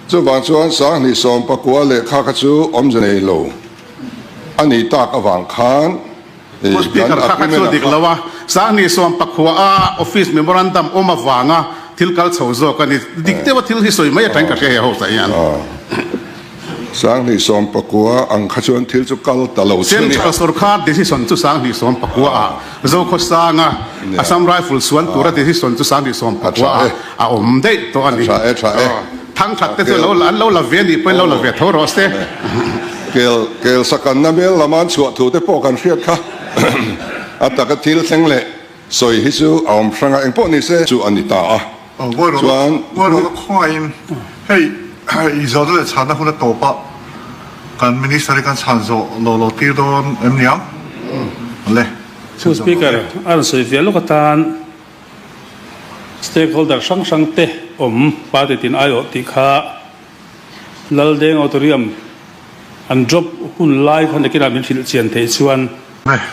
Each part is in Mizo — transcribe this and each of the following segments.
Chuvang chuan Sanghnih sawmpakua lehkha kha chu awmze nei lo a nih tak avang khan Pu Speaker, kha kha chu a dik lo a, Sanghnih sawmpakua a office memorandum awm avanga thil kal chho zawk a ni. Dik deuha thil hi sawi mai atangin ka hria he house ah hian. Sanghnih sawmpakua ang kha chuan thil chu kal ta lo chu a ni. Central sorkar decision chu Sanghnih sawmpakua ah Zokhawsanga Assam Rifle suan tura decision chu Sanghnih sawmpakua ah a awm daih tawh a ni. Tha e, tha e. Thangthat te chu lo an lo la ve nih pawhin lo la ve tho rawh se. Kel kel sakanna mel lama an chhuah thu te pawh kan hriat kha. A taka thil thleng leh sawi hi chu a awm hrang a, engpawh ni se chu a ni ta a. Chuan. Ngawi rawh khawngaihin hei i zawhna leh chhanna hun a tawp a, kan Minister hi kan chhan zawh lo lo tir dawn em niang? Le. Chu Speaker a rawn sawi ve lawk atan. Stakeholder hrang hrang te awm party tin aiawh tih kha Laldeng Auditorium an drop hun lai kha nakinah min hrilh chian theih chuan.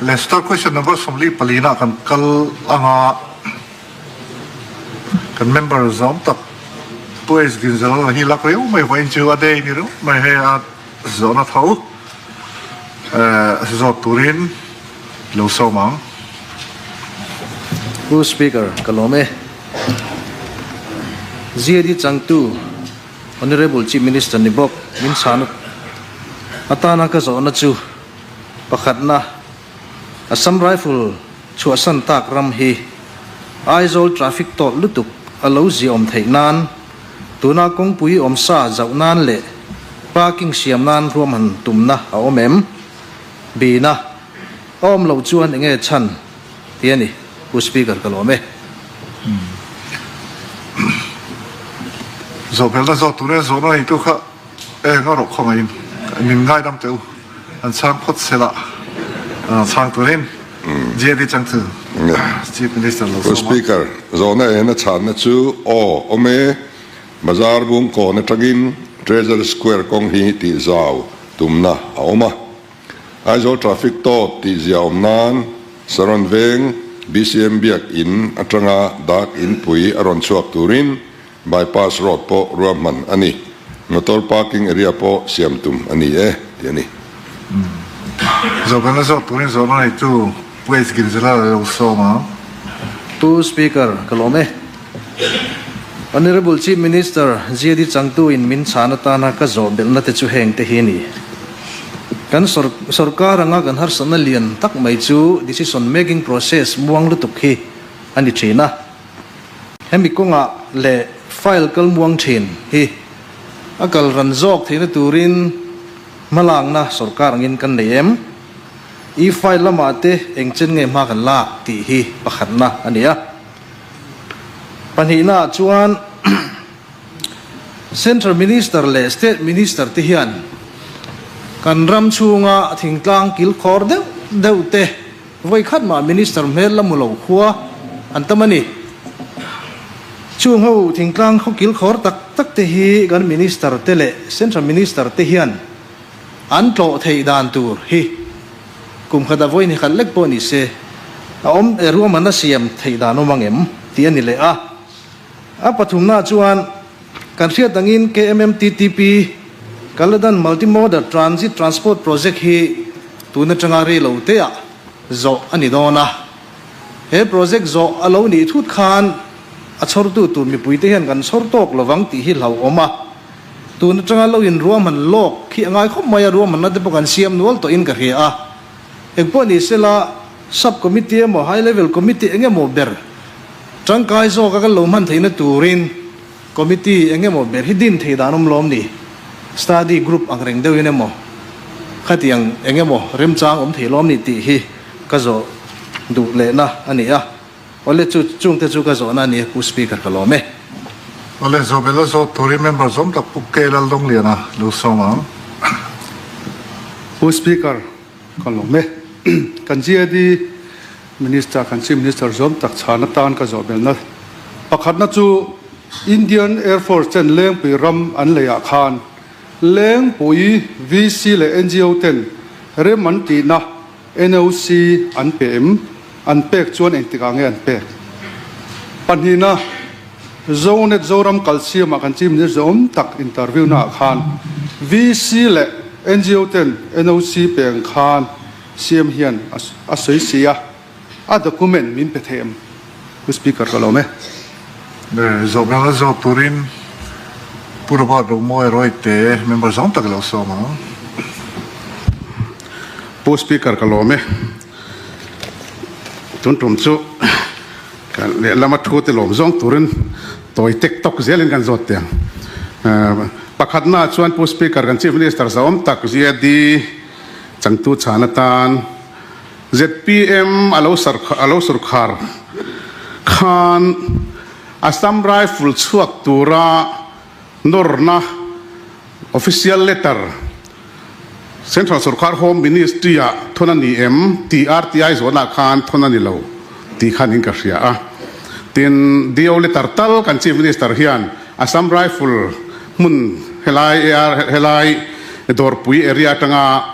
Le star question number 44 nah kan kal anga kan member zawm tak Pu H Ginzal hi lak riau mai vawiin chu a day ni riau mai hei a zawhna tho zawt turin Lo sawm ang. Pu Speaker, ka lawm e. GAD changtu Honourable Chief Minister ni bawk min chhan atana ka zawhna chu pakhatna, Assam Rifle chhuahsan tak ram hi Aizawl traffic tawlh lutuk a lo ziaawm theih nan tuna kawngpui awmsa zauh nan leh parking siam nan ruahman tumna a awm em? Bina, A awm loh chuan enge chhan ti a ni, Pu Speaker ka lawm e. Zawhbelna zawt tur e, zawhna neitu kha eng a rawh khawngaihin min ngaidam teh u, an chhang phawt se la, chhang turin GAD changtu Chief Minister lo sawm a. Pu Speaker, zawhna ena chhanna chu aw awm e, Bazar Bungkawn atangin Treasury Square kawng hi tih zau tumna a awm a. Aizawl Traffic tawt tih zia awm nan Saron Veng BCM Biak In atanga dak inpui a rawn chhuak turin Bypass Road pawh ruahman a ni. Motor parking area pawh siam tum a ni e, tih a ni. Zawhbelna zawk turin zawhna neitu Pu H. Ginzela a lo sawm ang. Pu Speaker, ka lawm e. Honourable Chief Minister GAD changtu in min chhan atana ka zawh belhna te chu heng te hi a ni. Kan sorkar anga kan harsatna lian tak mai chu decision making process muang lutuk hi a ni thin a. Hemi kawngah leh file kal muang thin hi a kal ran zawk theihna turin hmalakna sorkar angin kan nei em? I file lamah te eng chen nge hma kan lak tih hi pakhatna a ni a. Pahnihnaah chuan Central Minister leh State Minister te hian kan ram chhunga thingtlang kilkhawr deuh deuh te vawi khat mah Minister hmel la mu lo khua an tam a ni. Chung ho thingtlang khaw kilkhawr tak tak te hi kan Minister te leh Central Minister te hian an tlawh theih dan tur hi Kum khat a vawi ni khat lek pawh ni se, a awm e ruahmanna siam theih dan awm ang em? tih a ni leh a. A pathumnaah chuan kan hriat angin KMMTTP, Kaladan Multimodal Transit Transport Project hi tun atanga rei lo teah zawh a ni dawn a. He project zawh a lo nih thut khan a chhawrtu tur mipuite hian kan chhawr tawk lovang tih hi hlauhawm a. Tun atanga lo in ruahman lawk khi a ngai khawp mai a, ruahmanna te pawh kan siam nual tawhin ka hria a. Engpawh ni sela, Sub Committee emaw High Level Committee eng emaw ber tangkai zawka kan lo hman theihna turin Committee eng emaw ber hi din thei dan awm lawm ni? Study Group ang reng deuhin emaw khatiang eng emaw remchang awm thei lawm ni tih hi ka zawh duh lehna a ni a. Awle chu chungte chu ka zawhna a ni a Pu Speaker ka lawm e. Awle Zawhbel a zawt turin member zawm tak Pu K Laldawngliana lo sawm ang. Pu Speaker ka lawm e. Kan GAD Minister kan Chief Minister zawm tak chhan atan ka zawhbelna pakhatna chu Indian Air Force ten Lengpui ram an leiah khan Lengpui VC leh NGO ten rem an tihna NOC an pe em? An pek chuan engtikah nge an pek? Pahnihna, Zonet Zoram kalsiamah kan Chief Minister awm tak interview naah khan VC leh ngo ten NOC peng khan CM hian a sawi si a, a document min pe thei em? Pu Speaker ka lawm e. Zawhna la zawt turin Pu Robert Romawi Royte member zawng tak lo sawm ang. Pu Speaker ka lawm e. Tun tum chu kan lehlama thu te lawm zawng turin tawi tek tawk zelin kan zawt teh ang. Pakhatnaah chuan Pu Speaker kan Chief Minister zahawm tak GAD changtu chhan atan zpm a lo a lo surkhar khan Assam Rifle chhuak tura nawrna official letter Central Sorkar Home Ministry ah thawn a ni em tih RTI zawhna khan thawn a ni lo tih khan in ka hria a. Tin, DO letter tal kan Chief Minister hian Assam Rifle hmun helai AR helai Dawrpui area atanga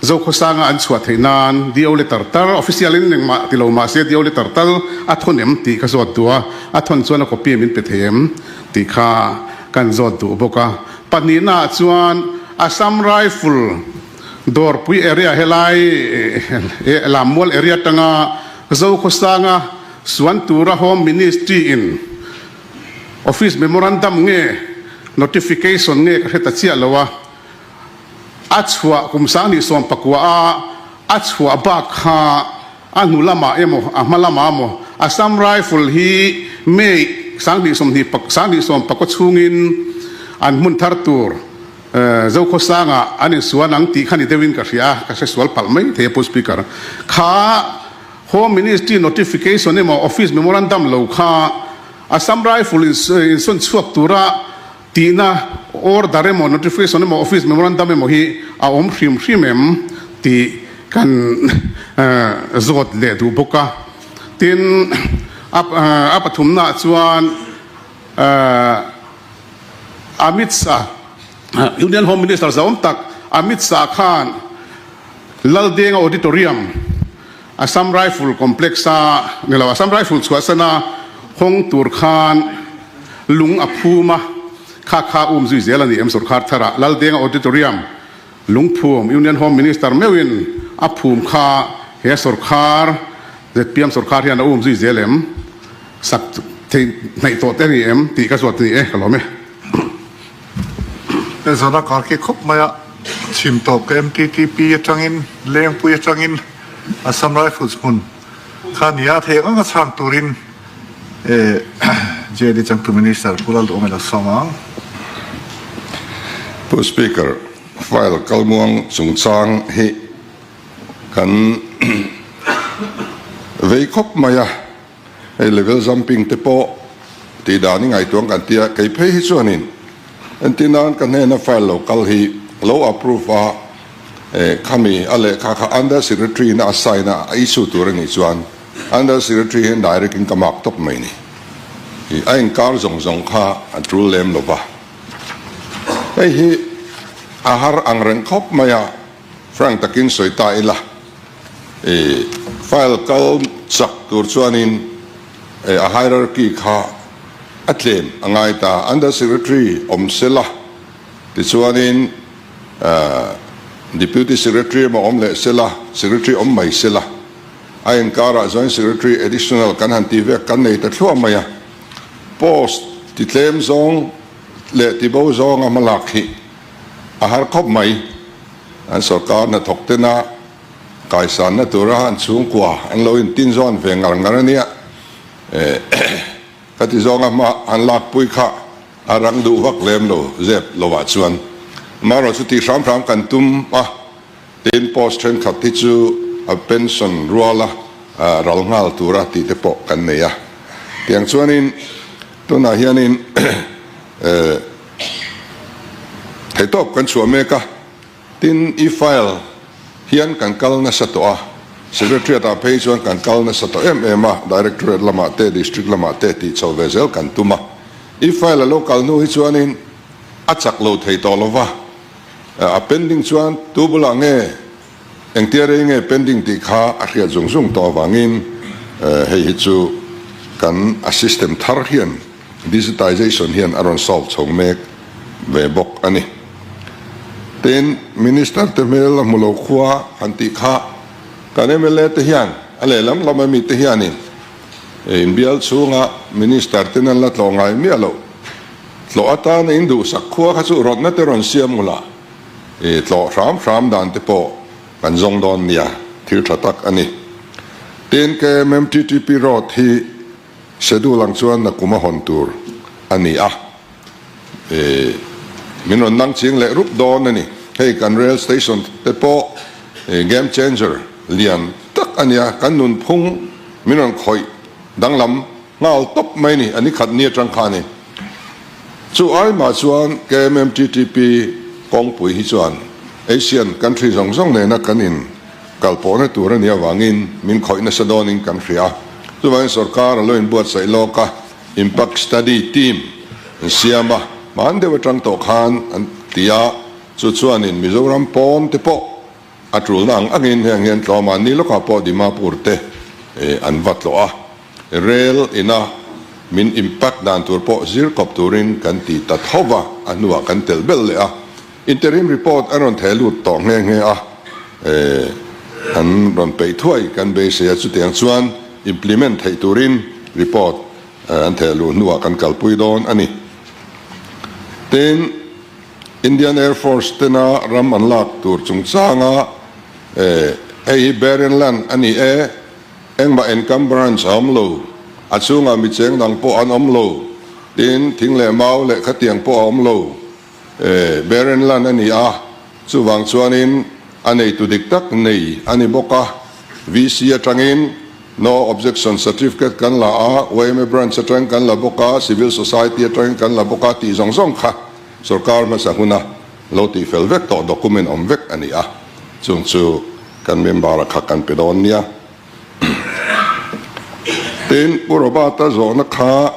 Zokhawsanga an chhuah theih nan DO letter tal official in engmah ti lo mahse DO letter tal a thawn em tih ka zawt duh a, a thawn chuan a copy min pe thei em tih kha kan zawt duh bawk a. Pahnihna ah chuan Assam Rifle Dawrpui area helai Lammual area atanga Zokhawsanga suan tura Home Ministry in Office Memorandum nge Notification nge ka hre ta chiah lo a, A chhuah kum 2019 a a chhuah bak kha a hnu lamah emaw a hma lamah emaw Assam Rifle hi May 2020 chhungin an hmun thar tur Zokhawsangah an insuan ang tih kha ni deuhin ka hria a, ka hre sual palh mai thei a Pu Speaker. Kha Home Ministry notification emaw Office Memorandum lo kha Assam Rifle insawn chhuak tura Tihna order emaw, notification emaw, office memorandum emaw hi a awm hrim hrim em tih kan zawt leh duh bawk a. Tin, a pathumnaah chuan Amit Shah, Union Home Minister zahawm tak Amit Shah khan Laldenga Auditorium, Assam Rifle Complex-a ni lo, Assam Rifle chhuahsana hawng tur khan lung a phum a, kha kha um zui zel a ni em sorkar tharah Laldenga Auditorium lungphum Union Home Minister meuhin a phum kha he sorkar zpm sorkar hian a um zui zel em sak theih hnaih tawh te a ni em tih ka zawt a ni e ka lawm e. Zawhna karkih khawp mai a, chhim tawp ka MTTP atangin Lengpui atangin Assam Rifles hmun kha nia thei ang anga chhang turin JD Changtu Minister Pu Lalduhawm ilo sawm ang. Pu Speaker, file kalmuang chungchang hi kan vei khawp mai a, hei level jumping te pawh tih dan i ngaihtuah kan tia, kei phei hi chuanin entir nan ka hnena file lo kal hi lo approve a, Khami a lehkha kha Under Secretary in a sign a, a issue tur a nih chuan Under Secretary hian direct in ka mark tawp mai ni. A inkar zawng zawng kha a tul lem lo va. Hei hi a har ang reng khawp mai a, frank takin sawi ta ila, file kal chak tur chuanin a hierarchy kha a tlem a ngai ta. Under Secretary awm sela tichuanin Deputy Secretary emaw awm leh sela, Secretary awm mai sela, a inkarah Joint Secretary Additional kan han tih vek kan nei ta thluah mai a, post ti tlem zawng leh ti bo zawnga hmalak hi a har khawp mai. An sorkar hnathawk tena kaisanna tura an chhungkua an lo intin zawn ve ngar ngar a nia. Ka ti zawnga hma an lakpui kha a rang duh vak lem lo zep lovah chuan amaherawh chu tih hram hram kan tum a, tin post thenkhat hi chu a pension ruala ral nghal tura tih te pawh kan nei a. Tiang chuanin tunah hianin theihtawp kan chhuah mek a. Tin, e-file hian kan kal nasa tawh a, Secretariat ah phei chuan kan kal nasa tawh em em a, Directorate lamah te, District lamah te tih chho ve zel kan tum a. E-file a lo kal hnu hi chuanin a chak lo thei tawh lo va, a pending chuan tu bulah nge, engtia rei nge pending tih kha a hriat zung zung tawh avangin hei hi chu kan a system thar hian. Digitization hian a rawn solve chho mek ve bawk a ni. Tin, Minister te hmel a hmu lo khua han tih kha kan mla te hian a lehlam lam ami te hianin inbial chhunga Minister ten an la tlawh ngai miah loh. Tlawh atana in duhsak khua kha chu rawtna te rawn siam ula tlawh hram hram dan te pawh kan zawng dawn nia, thil tha tak a ni. Tin, KMMTTP road hi Schedule ang chuan nakum a hawn tur a ni a, min rawn nang ching leh rup dawn a ni. Hei kan rail station te pawh game changer lian tak a nia, kan nunphung min rawn khawih danglam nghal tawp mai a ni, a ni khat ni atang kha a ni. Chu ai mah chuan KMMTTP kawngpui hi chuan Asian country zawng zawng nena kan in kal pawhna tur a nih avangin min khawih nasa dawnin kan hria. Chuvangin sorkar a lo inbuatsaih lawk a, Impact Study Team an siam a, hman deuh atang tawh khan an ti a, chu chuanin Mizoram pawn te pawh a tulna ang angin heng hian tlawmah ni lawkah pawh Dimapur te an va tlawh a, Rail ina min impact dan tur pawh zir kawp turin kan ti ta tho va, a hnuah kan telh belh leh a. Interim report an rawn theh lut tawh nghe nghe a, an rawn peih thuai kan beisei a, chutiang chuan implement theih turin report an theh luh hnuah kan kalpui dawn a ni. Tin, Indian Air Force tena ram an lak tur chungchanga hei hi barren land a ni e, engmah encumbrance a awm lo, a chhungah mi cheng dang pawh an awm lo, tin, thing leh mau leh khatiang pawh a awm lo. Barren land a ni a, chuvang chuanin a neitu dik tak nei a ni bawk a. VC atangin No Objection Certificate kan la a, yma Branch atangin kan la bawk a, Civil Society atangin kan la bawk a tih zawng zawng kha sorkar hmasa huna lo tihfel vek tawh document awm vek a ni a, chung chu kan member-a kha kan pe dawn nia. Tin, Pu Robert-a zawhna kha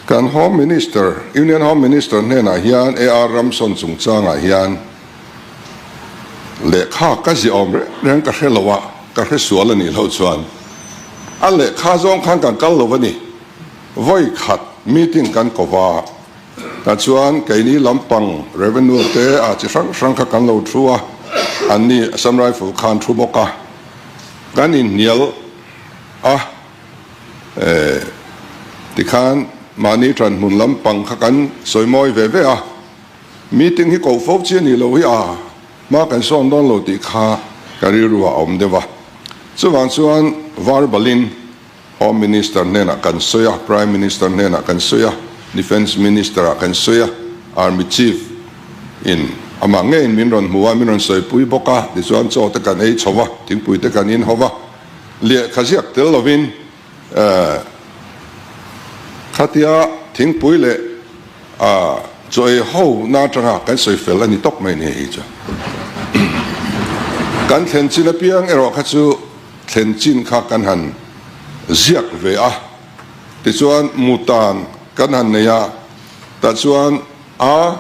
Kan Home Minister, Union Home Minister hnenah hian AR Ramson chungchangah hian lehkha ka ziah awm reng reng ka hre lo a, ka hre sual a nih loh chuan a lehkha zawng khan kan kal lo a ni. Vawi khat meeting kan ko va, tah chuan keini lampang revenue te ah chi hrang hrang kha kan lo thu a, anni Assam Rifle khan thu bawk a, kan inhnial a. Tikhan mahni ṭan hmun lampang kha kan sawi mawi ve ve a, meeting hi koh fo chi a nih loh hi a, hma kan sawn dawn lo tih kha ka rilru ah a awm deuh a. Chuvang chuan verbalin Home Minister hnenah kan sawi a, Prime Minister hnenah kan sawi a, Defence Minister ah kan sawi a, Army Chief in amah ngeiin min rawn hmu a, min rawn sawipui bawk a, tichuan chaw te kan ei chho va, thingpui te kan in ho va. Lehkha ziak tel lovin khatia thingpui leh chaw ei ho na atanga kan sawi fel a ni tawp mai ni hei chu. Kan thlen chin apiang erawh kha chu thlen chin kha kan han ziak ve a, tichuan mutan kan han nei a, tah chuan a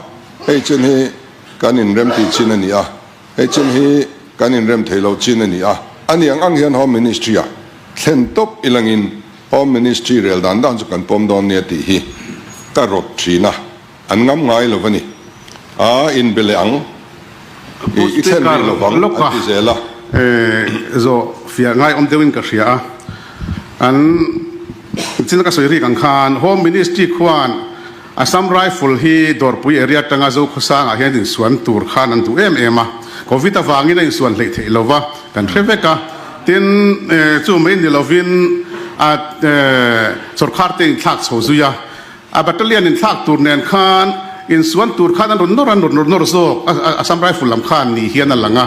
hei chin hi kan inremtih chin a ni a. Hei chin hi kan inrem thei lo chin a ni a, a ni ang ang hian Home Ministry-ah thlen tawp ilangin Home Ministry rel dan dan chu kan pawm dawn nia tih hi ka rawt thin a, an ngam ngai lo a ni. A inbe leh ang, i thlen rih lo vang an ti zel a. Zawh fiah ngai awm deuhin ka hria a, an chin ka sawi rik ang khan Home Ministry khuan Assam Rifle hi Dawrpui area atanga Zokhawsangah hian insuan tur khan an duh em em a, Covid avangin a insuan hleih theih lo va, kan hre vek a. Tin, chu mai ni lovin a sawrkhar te inthlak chho zui a, a battalion inthlak tur nen khan insuan tur khan an rawn nawr an rawn nawr zawk a, Assam Rifle lam khan ni hian a lang a,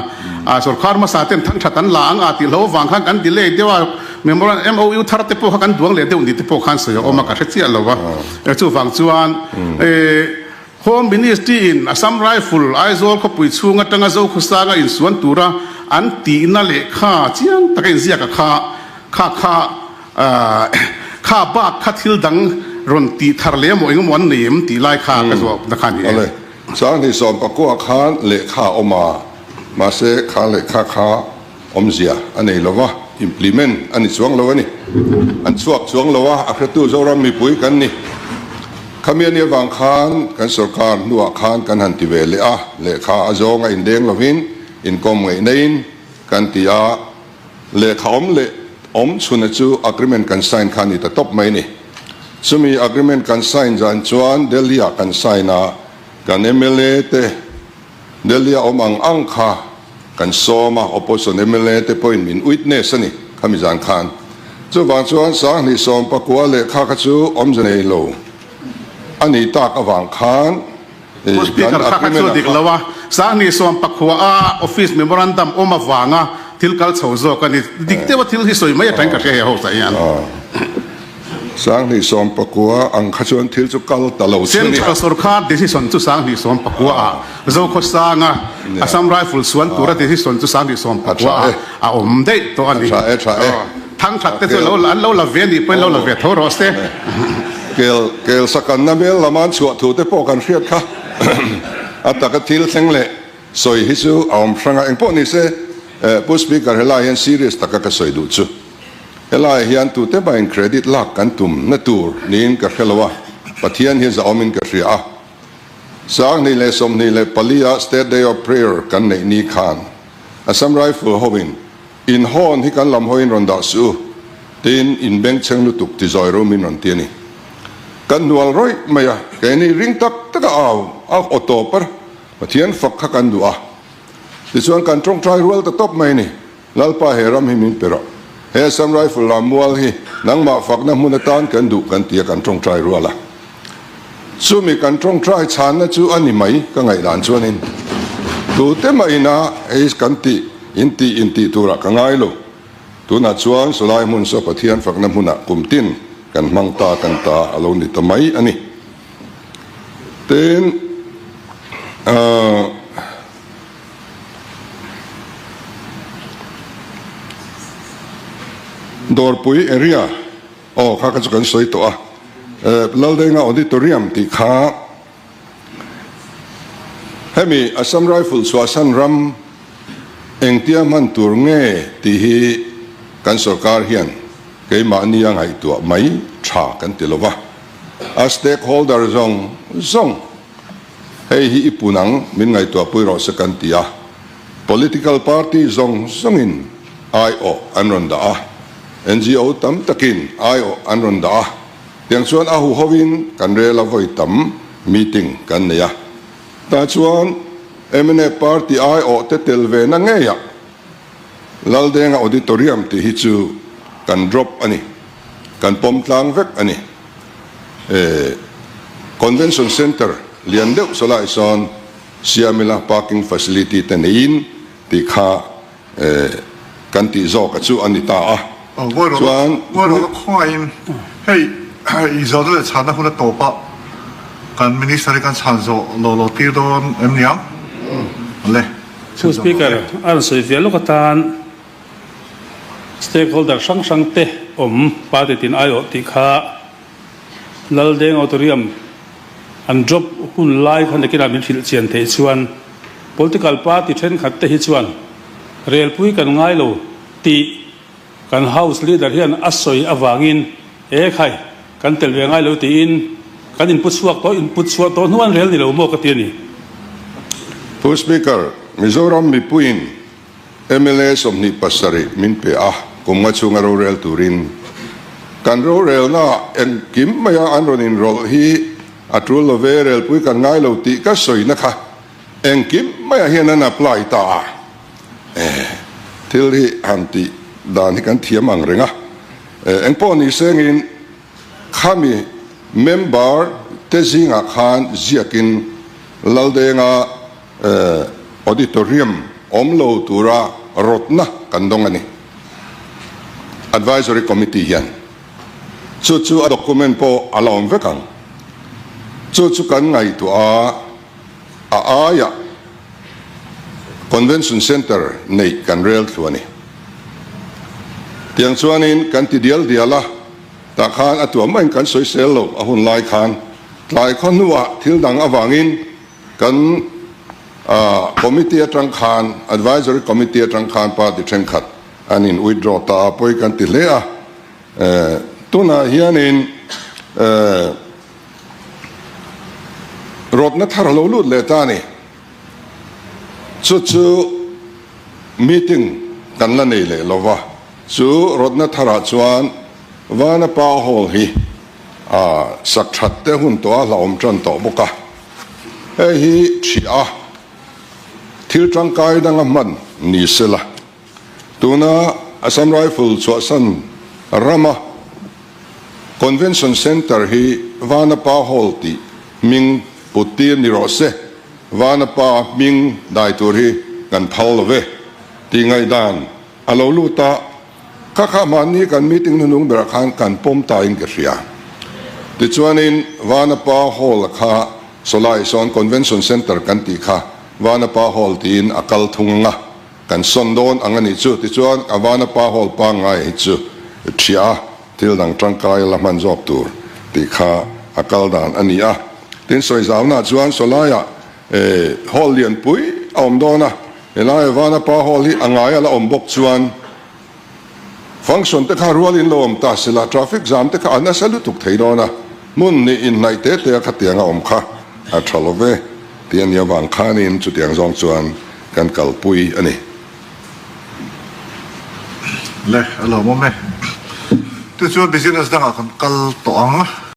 sawrkhar hmasa ten thangthat an la ang a tih hlo avang khan kan delay deuh a, Memorandum MOU thar te pawh kha kan duang leh deuh ni te pawh khan sawi a awm a, ka hre chiah lo va. Chuvang chuan Home Ministry in Assam Rifle Aizawl khawpui chhung atanga Zokhawsanga insuan tura an tihna lehkha chiang taka inziak a kha kha kha kha bak kha thil dang rawn tih thar leh emaw engemaw an nei em tih lai kha ka zawhna kha a ni e. Awle, Sanghnih sawmpakua khan lehkha a awm a, mahse kha lehkha kha awmzia a nei lo va, implement a ni chuang lo a ni. An chhuak chuang lo a, a hretu Zoram mipui kan ni. Khami a nih avang khan kan sorkar hnuah khan kan han ti ve leh a, lehkha a zawnga indeng lovin inkawm ngaihnain kan ti a, lehkha awm leh awm chhuna chu agreement kan sign kha a ni ta tawp mai a ni. Chumi agreement kan sign zan chuan Delhi-ah kan sign a, kan mla te, Delhi a awm ang ang kha kan sawm a, opposition mla te pawhin min witness a ni khami zan khan. Chuvang chuan Sanghnih 19 lehkha kha chu awmze nei lo a nih tak avang khan Pu kan Speaker, kha kha chu agreement dik ah lo a, Sanghnih 19 a office memorandum awm avanga thil kal chho zawk a ni. Dik deuha thil hi sawi mai atangin ka hria he house ah hian. 2019 ang kha chuan thil chu kal ta lo chu a ni. Central sorkar decision chu 2019 ah Zokhawsanga Assam Rifle suan tura decision chu 2019 ah a awm daih tawh a ni. Thangthat te chu an lo la ve a nih pawhin lo la ve tho rawh se. Kel kel sakanna mel lama an chhuah thu te pawh kan hriat kha a taka thil thleng leh sawi hi chu a awm hrang a, engpawh ni se Pu Speaker helai hian serious taka ka sawi duh chu. Helaiah hian tute mahin credit lak kan tum na tur niin ka hre lo a, Pathian hi zahawmin ka hria a. 2024 a State Day of Prayer kan neih ni khan Assam Rifle hoin in hawn hi kan lam hawiin rawn dah suh u tiin in bengchheng lutuk ti zawi rum in rawn ti a ni. Kan hnual rawih mai a, keini ring tak taka au a aw tawp a, Pathian fak kha kan duh a. Tichuan kan tawngtai rual ta tawp mai a ni. Lalpa he ram hi min pe rawh. He Assam Rifle lam mual hi nangmah fakna hmun atan kan duh kan ti a kan tawngtai rual a. Chumi kan tawngtai chhanna chu a ni mai ka ngaihdan chuanin tute mah ina hei kan tih in tih in tih turah ka ngai lo. Tunah chuan sawlai hmun saw Pathian fakna hmunah kum tin kan hmang ta kan ta a lo ni ta mai a ni. Tin, ahh. Dawrpui area aw kha kha chu kan sawi tawh a, Laldenga Auditorium tih kha hemi Assam Rifle chhuahsan ram engtia hman tur nge tih hi kan sorkar hian keimahni a ngaihtuah mai tha kan ti lova, a stakeholder zawng zawng Hei hi i pun ang, min ngaihtuahpui rawh se kan ti a. Political party zawng zawngin aiawh an rawn dah a, NGO tam takin aiawh an rawn dah a, tiang chuan a huhovin kan rel a vawi tam meeting kan nei a. Tah chuan mnf party aiawh te tel ve na ngeiah Laldenga Auditorium tih hi chu kan drop a ni, kan pawm tlang vek a ni. Convention Centre lian deuh sawlai sawn siam ila parking facility te neiin tih kha kan tih zawk a chu a ni ta a. Chuan. Ngawi rawh khawngaihin hei i zawhna leh chhanna hun a tawp a, kan Minister hi kan chhan zawh lo lo tir dawn em niang? Le. Chu Speaker a rawn sawi ve lawk atan. Stakeholder hrang hrang te awm party tin aiawh tih kha Laldeng Auditorium an drop hun lai kha nakinah min hrilh chian theih chuan political party thenkhat te hi chuan relpui kan ngai lo tih kan House Leader hian a sawi avangin e khai kan tel ve ngai lo tiin kan inpu chhuak tawh input chhuah tawh hnu an rel ni lo maw ka ti a ni. Pu Speaker, Mizoram mipuiin Mla 27 min pe a, kum nga chhunga rorel turin. Kan rorelna engkim maia an rawn inrawlh hi a tul lo ve, relpui kan ngai lo tih ka sawina kha engkim maiah hian an apply ta a. Eh, thil hi han tih dan hi kan thiam ang reng a. Eh, engpawh ni sengin khami member te zingah khan ziakin Laldenga Auditorium awm lo tura rawtna kan dawng a ni. Advisory Committee hian chu chu a document pawh a la awm vek ang. Chu chu kan ngaihtuah a, a aiah Convention Centre neih kan rel thlu a ni. Tiang chuanin kan ti dial dial a, tah khan a tuah maiin kan sawisel lo a hun lai khan tlai khaw hnuah thil dang avangin Kan committee atang khan, advisory committee atang khan party thenkhat an in withdraw ta a, pawi kan ti hle a. Tunah hianin rawtna thar a lo lut leh ta a ni. Chu chu meeting kan la nei leh lo va, chu rawtna tharah chuan Vanapa Hall hi sak that te hun tawh a hlauhawm tan tawh bawk a. Hei hi ṭhiah a, thil tangkai danga hman ni sela. Tuna Assam Rifle chhuahsan rama Convention Centre hi Vanapa Hall tih hming put tir ni rawh se, Vanapa hming dai tur hi kan phal lo ve tih ngaihdan a lo lut a, kha kha hmanni kan meeting hnuhnung berah khan kan pawm ta in ka hria. Tichuanin Vanapa Hall kha sawlai sawn Convention Centre kan tih kha Vanapa Hall tiin a kal thung ang a. Kan sawn dawn ang a nih chu, tichuan a vana pa hawl pangngai hi chu ṭhiah a, thil dang ṭangkai la hman zawk tur tih kha a kal dan a ni a. Tin, sawizauna chuan sawlaiah hall lianpui a awm dawn a, helai vana pa hall hi a ngai a la awm bawk chuan function te kha rualin lo awm ta sela, traffic jam te kha a nasa lutuk thei dawn a, hmun nih inhnaih te te a khatiang a awm kha a ṭha lo ve tih a nih avang khanin chutiang zawng chuan Kan kalpui a ni. Le, a lawmawm e. Tichuan business dangah kan kal tawh ang.